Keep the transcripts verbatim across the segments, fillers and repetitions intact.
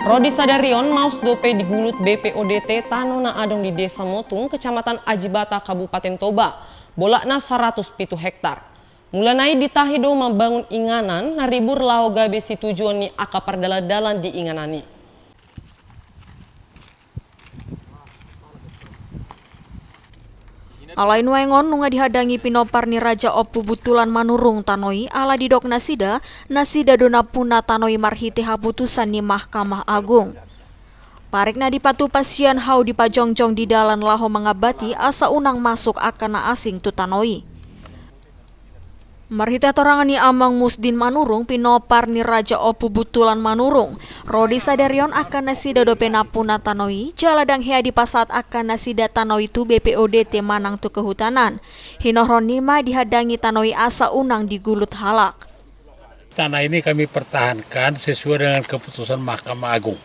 Ro di sadari on maus dope digulut B P O D T tano na adong di Desa Motung, Kecamatan Ajibata, Kabupaten Toba, bolakna saratus pitu hektar. Mula nai ditahi do mambangun inganan na ribur laho gabe situjuon ni angka pardalandalan di inganan i. Alai nuaeng on nunga dihadangi pinompar ni Raja Ompu Buntulan Manurung tano i, ala didok nasida, nasida do nampuna tano i marhite haputusan ni Mahkamah Agung. Parik na dipatupa sian hau dipajongjong di dalan laho mangambati asa unang masuk angka na asing tu tano i. Marhite hatorangan ni Amang Musdin Manurung, pinompar ni Raja Ompu Buntulan Manurung, ro di sadari on angka nasida dope nampuna tano i, jala ndang hea dipasahat angka nasida tano i tu B P O D T manang tu kehutanan. Hinorhon ni ma dihadangi tano i asa unang digulut halak. Tanah ini kami pertahankan sesuai dengan keputusan Mahkamah Agung.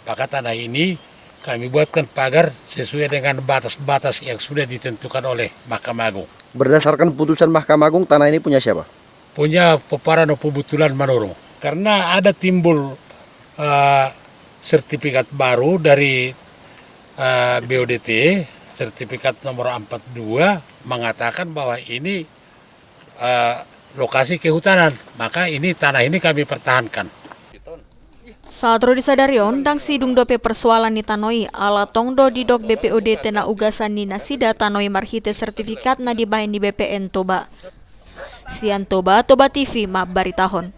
Maka tanah ini kami buatkan pagar sesuai dengan batas-batas yang sudah ditentukan oleh Mahkamah Agung. Berdasarkan putusan Mahkamah Agung, tanah ini punya siapa? Punya Pomparan Ompu Buntulan Manurung. Karena ada timbul, eh, sertifikat baru dari, eh, B O D T, sertifikat nomor empat dua, mengatakan bahwa ini, eh, lokasi kehutanan, maka ini, tanah ini kami pertahankan. Sahat ro di sadari on, ndang sidung dope persoalan ni tano i, ala tong do didok B P O D T na ugasan ni nasida tano i marhite sertifikat na dibahen ni B P N Toba. Sian Toba, Toba T V mambaritahon.